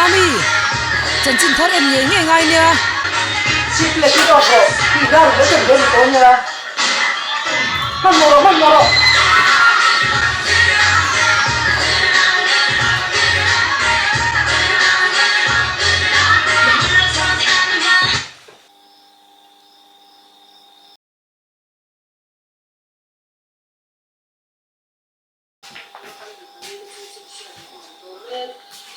Mami, chanchin thar en ngei ngei ngai nia. Chip leh i tawp rawh, tih hla ruk leh ber ni tawh nia. Hmanhmawh rawh, hmanhmawh rawh.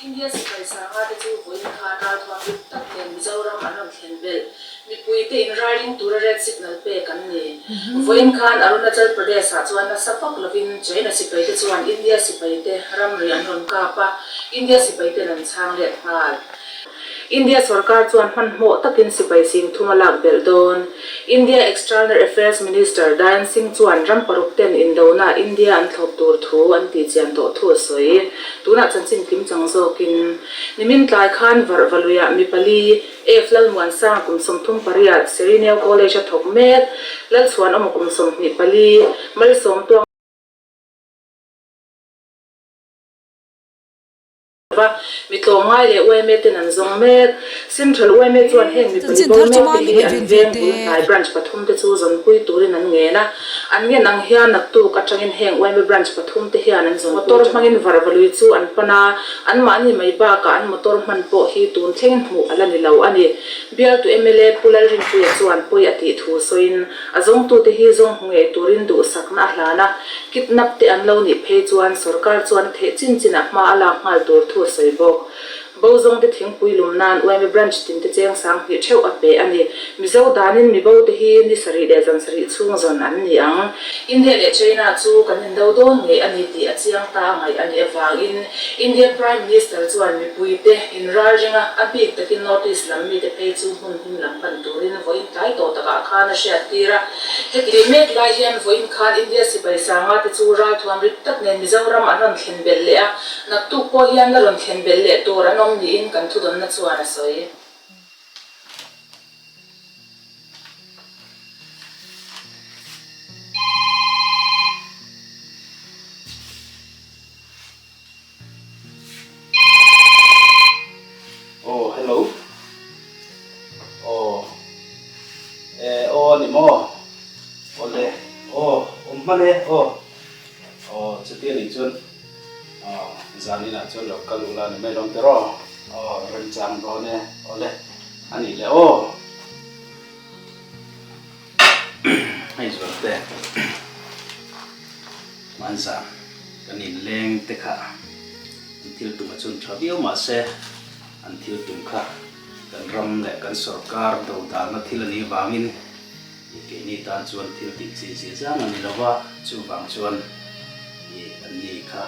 India sipai sanga te chu vawiin khan ralthuam dik tak nen Mizoram an rawn thlen belh. Mipuite inralring tura red signal pek an ni. Vawiin khan Arunachal Pradesh ah chuan nasa vak lovin China sipaite chuan India sipaite ramri an rawn kap a, India sipaiten an chhang let nghal. India sorkar chuan hmanhmawh takin sipai sing thum a lak belh dawn. India External Affairs Minister Dayan Singh chuan ram paruk ten indona India an thlawp tur thu an tih chian tawh thu a sawi. Tunah chanchin kim chang zawkin nimin tlai khan Varhvaluiah mi pali, F Lalmuansang kum 38, Serineo College a thawk mek, Lalchhuanawma kum 24, Malsawmtuang, Va, mi tlawmngai leh yma ten an zawng mek. Central yma chuan heng mipui bo mek te hi an veng bul hnai branch pathum te chu zawnpui turin an ngen a. An ngen ang hian naktuk atangin heng yma branch pathum te hian an zawnpui Motor hmangin varvalui chu an pan a, anmahni mai bakah an motor hman pawh hi tun thlengin hmuh a la ni lo a ni. Bialtu mla Pu Lalrinpuia chuan pawi a tih thu sawiin a zawngtute hi zawng hmu ngei turin duhsakna a hlan a. Kidnap te an lo nih phei chuan sorkar chuan a theih chin chinah hma a lak nghal tur thu a sawi bawk. Bo zawng te thingpui lum nan yma branch tin te cheng sang hnih theuh a pe a ni. Mizo danin mibo te hi ni sarih leh zan sarih chhung zawn an ni ang. India leh China chu kan indo dawn ngei a ni tih a chiang ta a ngaih a nih avangin India Prime Minister chuan mipui te inral ringa a bik takin North East lam mite phei chu hmun him lam pan turin vawiin tlai tawh takah khan a hriattir a. Heti mek lai hian vawiin khan India sipai sanga te chu ralthuam rit tak nen Mizoram an rawn thlen belh leh a, naktuk pawh hian la rawn thlen belh leh tur an awm niin kan thudawnna chuan a sawi. Aw hello aw e aw a ni maw aw le aw awm hman e aw aw chuti a nih chuan aw zan inah chuan lo kal ula ni mai lawm tiraw aw remchang dawn e aw le a nih le aw hei zual te hmanzan kan inleng te kha an thil tum a chun tha viau mahse an thil tum kha kan ram leh kan sorkar do dalna thil a nih vangin ih keini tan chuan thil tih chi zia zang a ni lo va, chuvang chuan ih an ni kha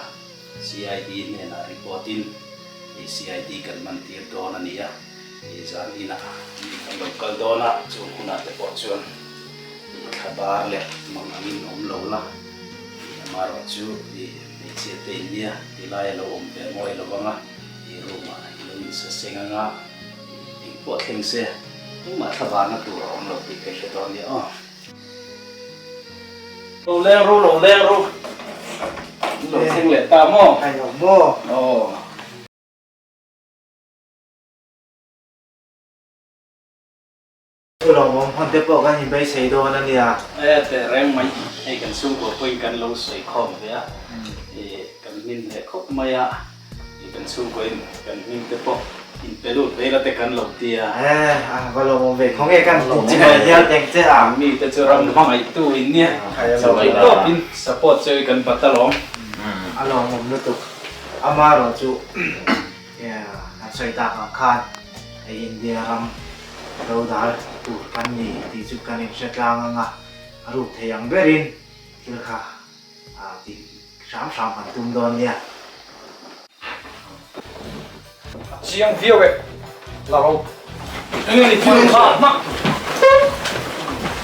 CID hnenah report in ih CID kan man tir dawn a ni a, ih zan inah mi kan lo kal dawn a, chung hunah te pawh chuan ih thla bar leh mang angin awm lo la, ih amaherawh chu ih hmeichhia te in nia ti lai a lo awm ve mawi lo vang a, ih room ah i lo insa seng anga ih engpawh thleng se engmah thla barna tur a awm lo tih ka hre dawn nia aw. Lo leng ru, lo leng ru. In lo thleng leh ta maw? Hei lo maw? Aw. Thu lawmawm hmun te pawh kan inbeisei dawn a nia. E teh reng mai, hei kan chhungkua pawhin kan lo sawi khawm ve a, i kan hmin leh khawp mai a. Kan chhungkaw in kan hming te pawh in pe lut ve la te kan lo ti a. E a va lawmawm ve khaw nge kan ti mai hial teng che a. Mi te chu ram hmangaihtu in nia chawei tawp in support cheu i kan bat alawm. A lawmawm lutuk amaherawh chu kan sawi tak ang khan hei India ram dodal tur kan ni tih chu kan inhre tlang ang a, a ruk thei ang berin thil kha tih Hram hram kan tum dawn nia. A chiang viau e, la ro. Enge ni thil kha hmak.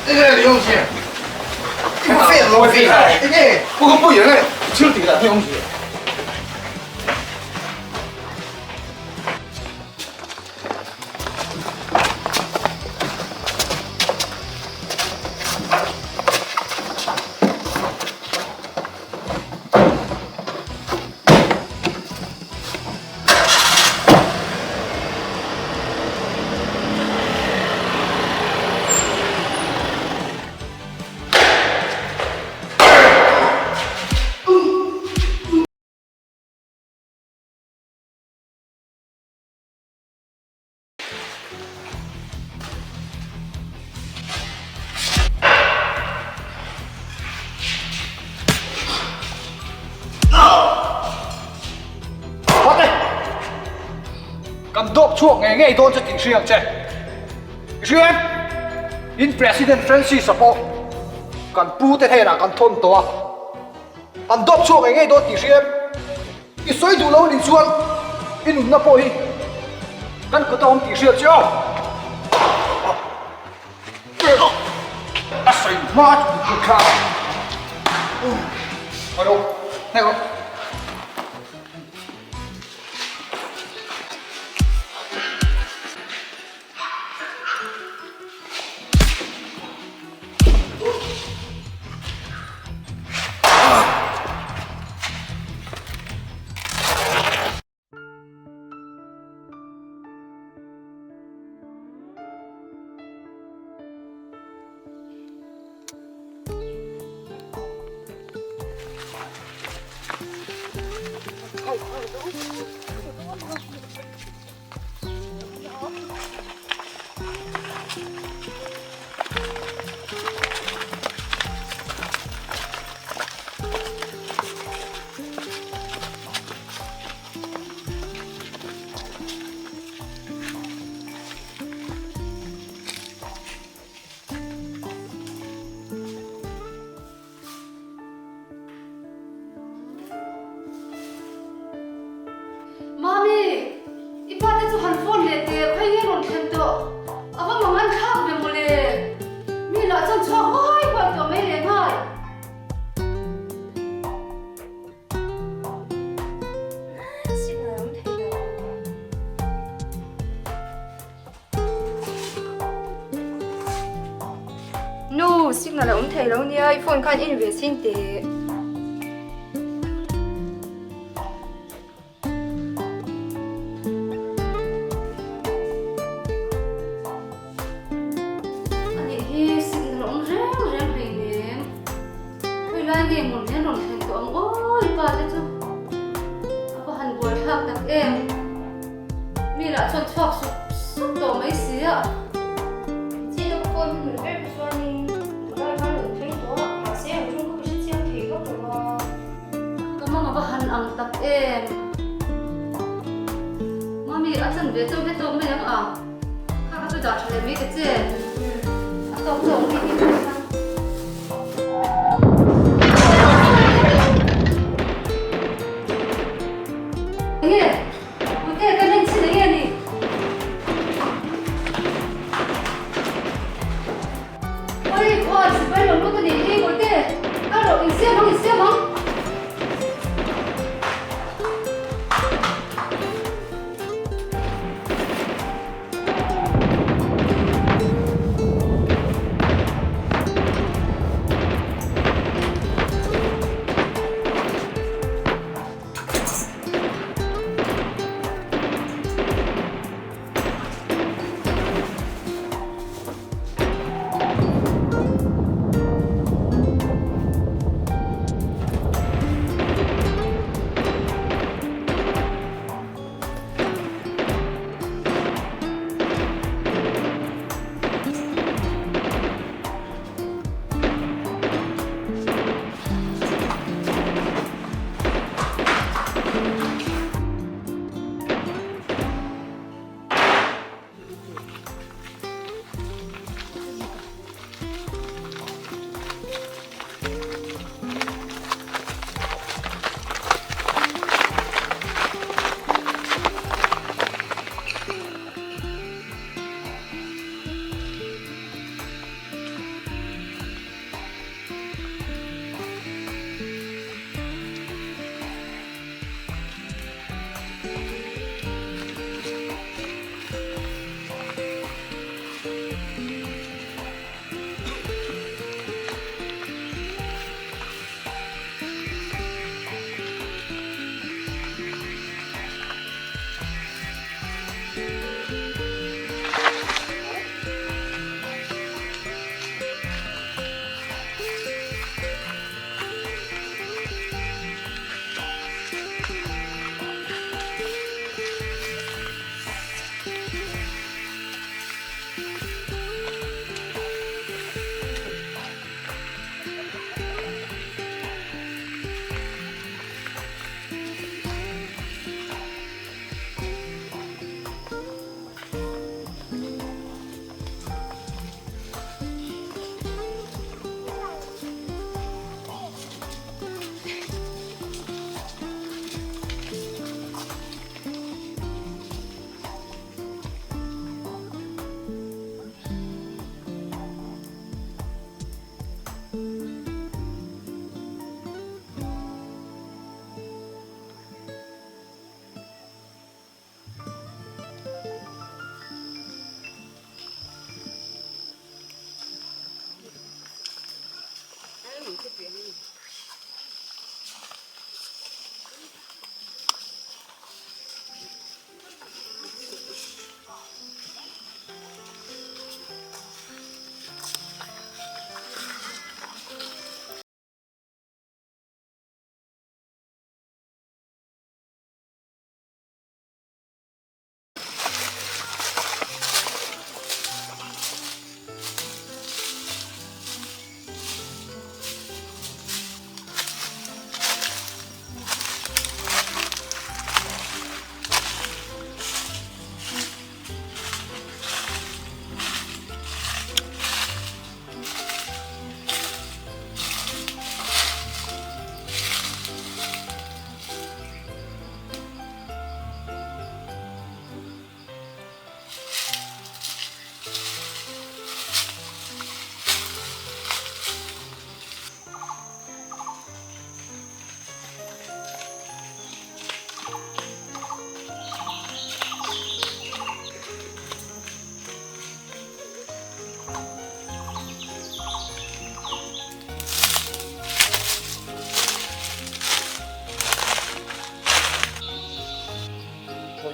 Enge ni awm zia? I bu fel lo ve. Enge? Pu ka pui enge? Thil tih lah hi awm zia. Kan dawp chhuak ngei ngei dawn che tih hria ang che. I hria em? In President Francis-a pawh kan pu te hnenah kan thawn tawh a. An dawp chhuak ngei ngei dawn tih hria em? I sawi duh lo nih chuan i nunna pawh hi kan kut a awm tih hria che aw. A sawi hma chu i kut thla a. Haw rawh, hnek rawh. Mami, i pa te chu han phone leh teh, khawi nge rawn thlen tawh? A va mang an thlak ve mawle. Mi lah chuan chhuak huai huai tawh mai leh nghal. Signal awm thei lo. Nu, signal a awm thei lo nia, i phone khan en ve sin teh. Ani hi signal a awm reng reng hleinem. Khawilai nge mawn hian rawn thlen tawh ang aw i pa te chu. A va han buai thlak tak em. Mi lah chuan chhuak sup sup tawh mai si a. China ka phone hi hmuh ber te chuanin Dubai khan rawn thleng tawh a, mahse an ṭawng kha ka hre chiang thei vak lo a. Ka mang a va han ang tak em. Mami a chan ve chauh hle tawk mai ang a. Kha ka chu dah tha leh mai ta che. A tawk chu awm bik in ka hria. Enge? Pute ka hlen chin enge ni? Oi khaw sipai lo lut a nih hi Pute ka rawh insiam ang insiam ang.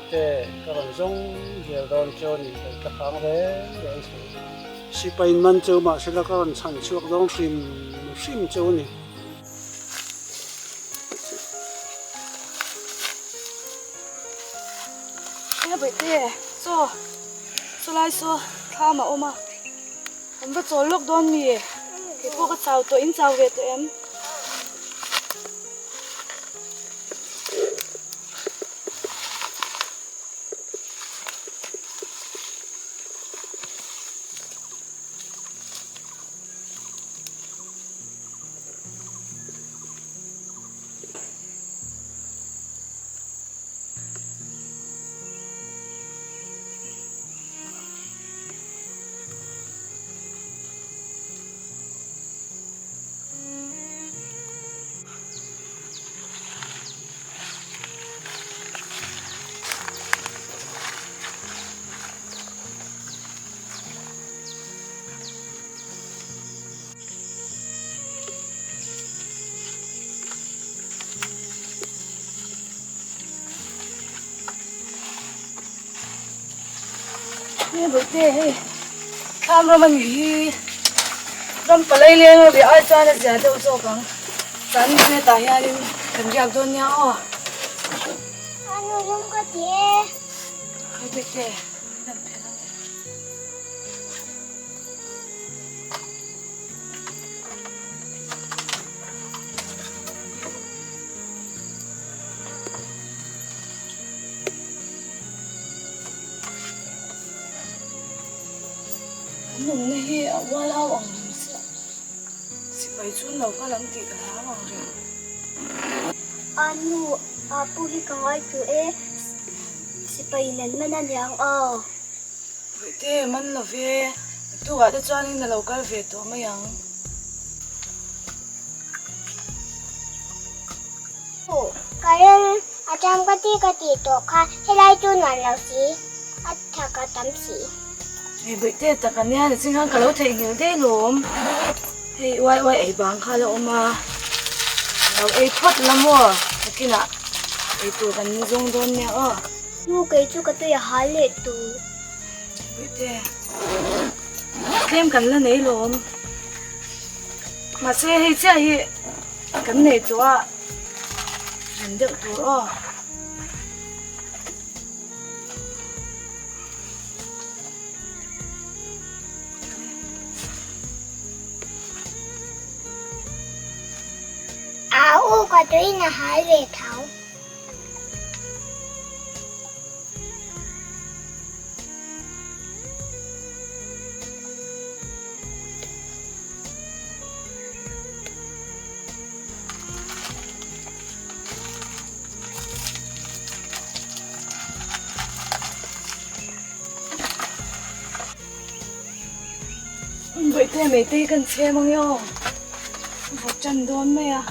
Bawihte, ka rawn zawng zel dawn chu a ni tih ka hrang reng reng si. Sipai in man chu mahsela ka rawn chhan chhuak dawn hrim hrim chu a ni. He Bawihte, chaw, chulai saw thlam a awm a. Kan va chawl lawk dawn mi? Kei pawh ka chau tawh, in chau ve tawh em? He bawihte hei thlam ram a nih hi ram palai leng a riah ai chuan a zia deuh zawk ang chuan hetah hianin kan riak dawn nia aw. A nu lum ka ti e. He bawihte kan phelh ang e. Kan awmna hi a ual au ang reng chiah. Sipai chu an lo kal ang tih ka hlau ang reng. A nu, a pu hi ka ngai tu e, sipaiin an man aniang aw. Bawihte, man lo ve. Naktukah te chuanin a lo kal ve tawh mai ang. Ka rel a cham ka ti ka tih tawh kha helai chu nuam lo si, a tha ka tam si. Hei bawihte tak a nia nichin khan ka lo theihnghilh daih lawm. Hei uai uai ei bang kha la awm a, lo ei phawt la maw nakinah ei tur kan zawng dawn nia aw. Nu kei chu ka tui a hal leh tur. Bawihte tlem kan la nei lawm. Mahse hei chiah hi kan nei tawh a rem deuh tur aw. Au u ka tui na hal ve tho. Bawihte meite hi kan chhem ang e aw vawt tan dawn mai a.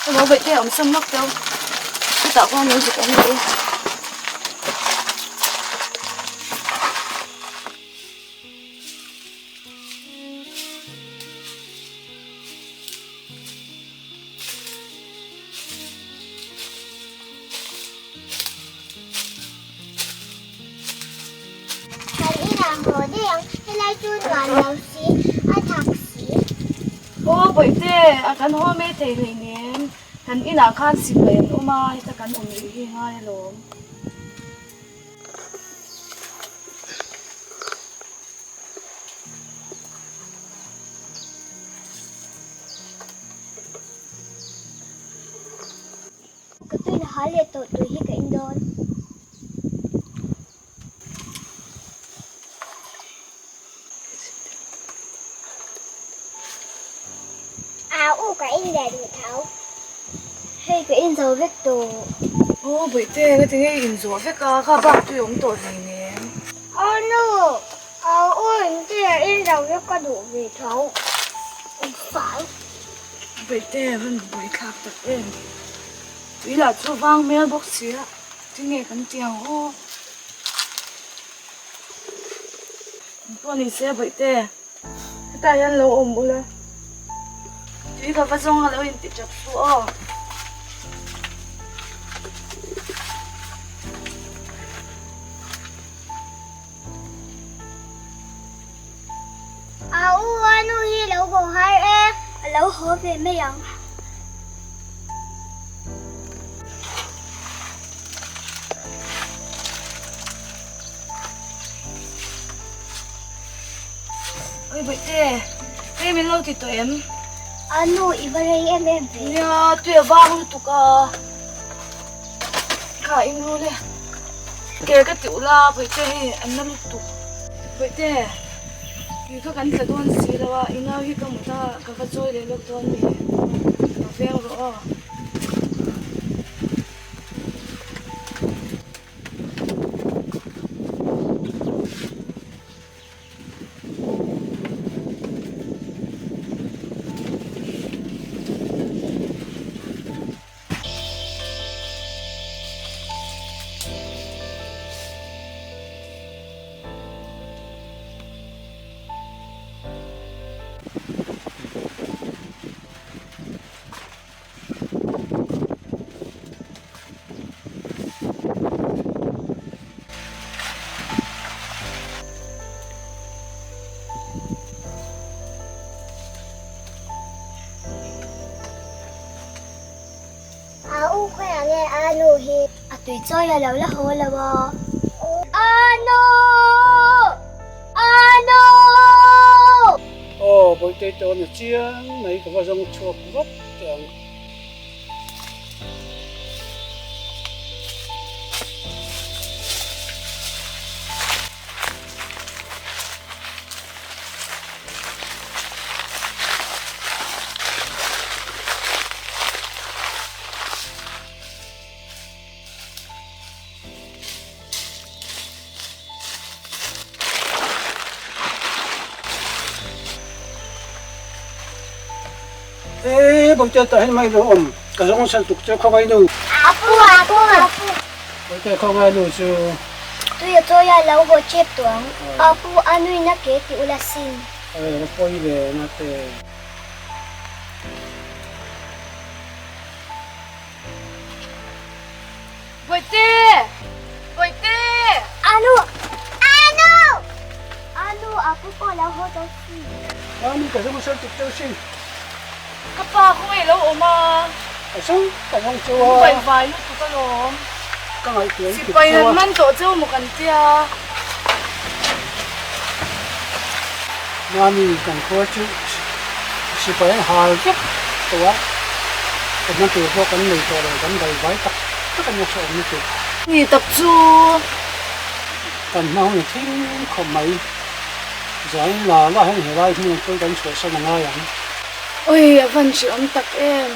Emaw bawihte a awm sam lawk teuh chutah khuan min zuk awm leh e. Kan inah haw daih ang, helai chu nuam lo si, a thak si. Aw Bawihte, a kan haw mai thei hleinem, kan inah khan sipai an awm a, heta kan awm rih hi ngai alawm. Ka tuina hal leh tawh tui hi ka in dawn. Au u ka in leh duh tho. Hei ka in zo vek tawh. Aw Bawihte nga tinge i in zawh vek a, kha bak tui awm tawh hleinem. Aw nu, au u in tia in zo vek ka duh ve tho. Fai. Bawihte a van buaithlak tak em. Tui lah chu vang hmel bawk si a, tinge kan ti ang aw. Engpawh ni se Bawihte, hetah hian lo awm ula. Tui ka va zawng a lo inti tap suh aw. A u a nu hi lo haw har e. A lo haw ve mai ang. Oi Bawihte, hei min lo ti tawh em? A nu i va rei em em ve. Nia, tui a vang lutuk a. Kha eng rul e. Ke ka ti ula Bawihte hei an na lutuk. Bawihte, tui kha kan tla dawn si lo a, i nau hi ka mut a, ka va chawi leh lawk dawn mi. Lo veng rawh aw. A u khawiah nge a nu hi a tui chawi a lo la haw lo a? A nu! A nu! Aw, Bawihte tawn a chiang mai ka va zawng chhuak vat teh ang. Ee Bawihte tah hian mai lo awm ka zawng sal tuk che khawngaih nu. Apu apu apu. Bawihte khawngaih nu chu. Tui a chawi a lo haw chep tawh ang. Apu a nuin a ke ti ula sin. Ee va pawi ve na te. Bawihte! Bawihte! Anu! Anu! Anu, apu pawh lo haw tawh si. Mami ka zawng sal tuk teuh si. Ka pa khawngaih lo awm a. Ka zawng ka zawng cheu a. Vai vai lutuk alawm. Ka ngaihtuah lutuk cheu a. Sipai han man tawh cheu maw kan tia. Mami kan khua chu sipai an hal vek tawh a, awmna tur pawh kan nei tawh lo, kan vai vai tak tak a nia hrehawm lutuk. Ni tak chu. Kan hma hun a thim khawp mai. Zain la la hian helai hmun pawh kan chhuahsan a ngai ang. Oi a van hrehawm tak em.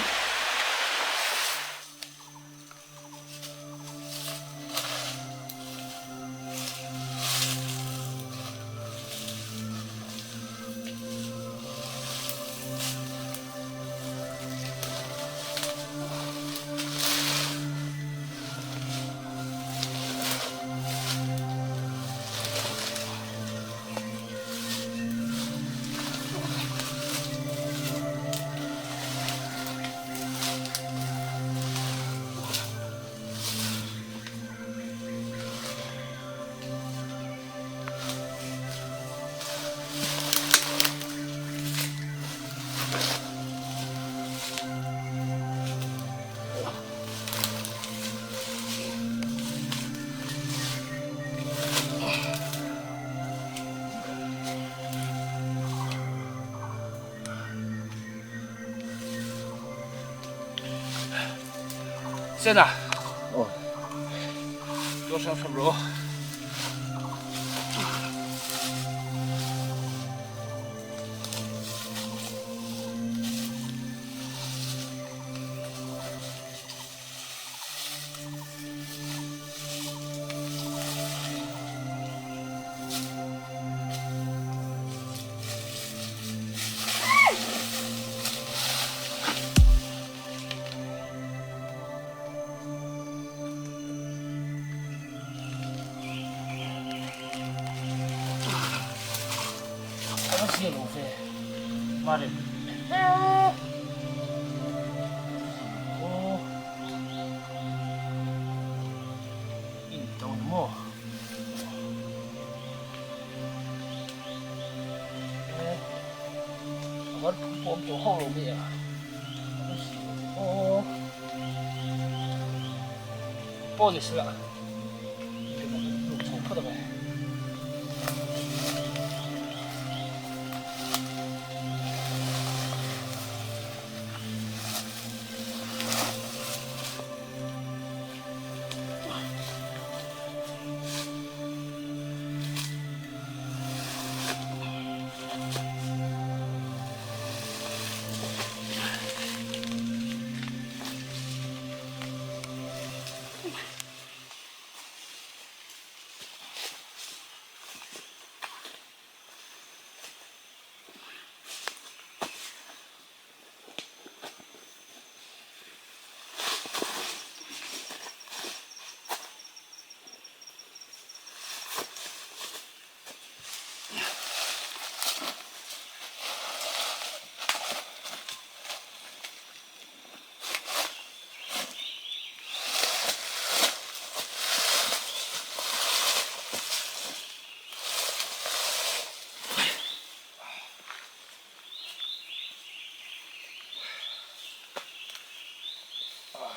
Sena. Oh. Tuar hram hram rawh. A va zia lo ve. Marin. Mar phu pawm tawh hauh lo mai a. Aw. Pawh ni sela. Hnuk chho phawt ang e.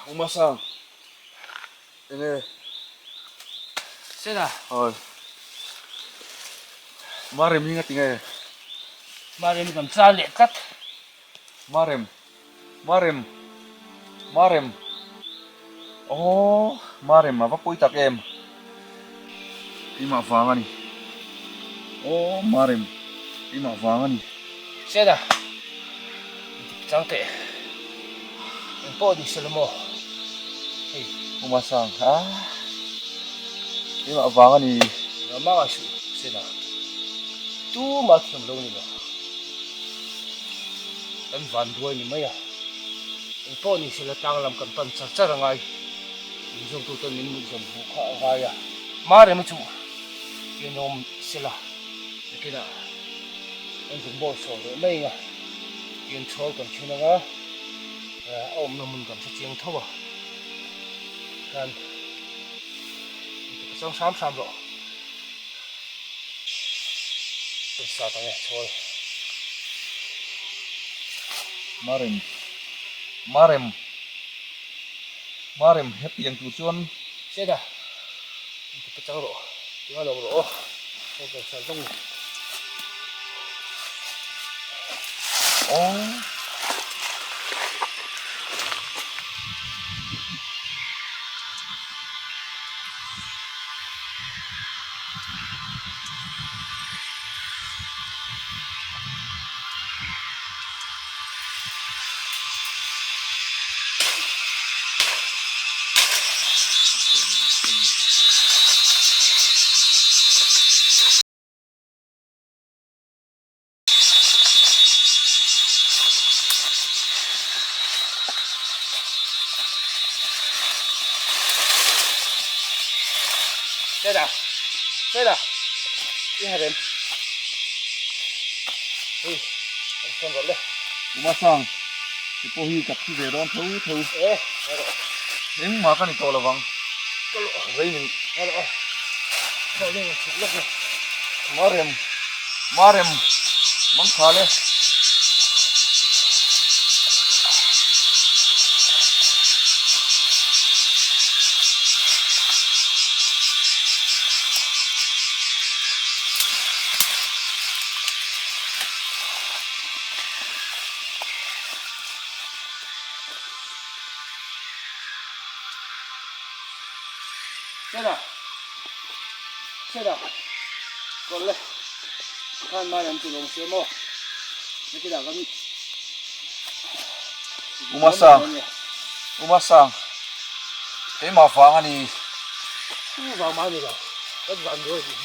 Umasang enge Sena Oi Marem hi ngati nge Marem kan chal leh tlat Marem Marem Marem Aww Marem a va pawi tak em Keimah vang a ni Aww Marem Keimah vang a ni. Sena Dik chang teh Eng pawh ni se lo maw hei. Uma sang a Keimah vang a ni. Engah mah ngai suh Sena Tumah thiam lo ni lo. Kan van duai ni mai a, eng pawh ni sela tlang lam kan pan char char angai, min zawngtu ten min mut zawm hmuh kha a ngai a, Marema chu tianawm sela nakinah kan zung bawi sawn leh mai anga tian chhawl kan then anga a awmna hmun kan hre chiang tho a, khan ka chang hram hram rawh. Pawisa ta nge chhawl. Marem Marem Marem hetiang tur chuan. Sena in ti pachang rawh tinga lo rawh aw chaw pawisa zawng ni. Aww. Sena Sena i ha rem hei an sawn rawh le Uma sang ti pawh hi ka thi ve dawn tho tho e ha rawh engmah ka ni tawh lovang ka lawh rei min ha rawh thlawh leng an chhuk lawk ni Marem Marem Mangtha le. Sena Sena Kawr le Khan mai an chu lawng se maw Nakinah kan Uma sang Uma sang Keimah vang a ni. Chu vang mah a ni lo kan van duai ni.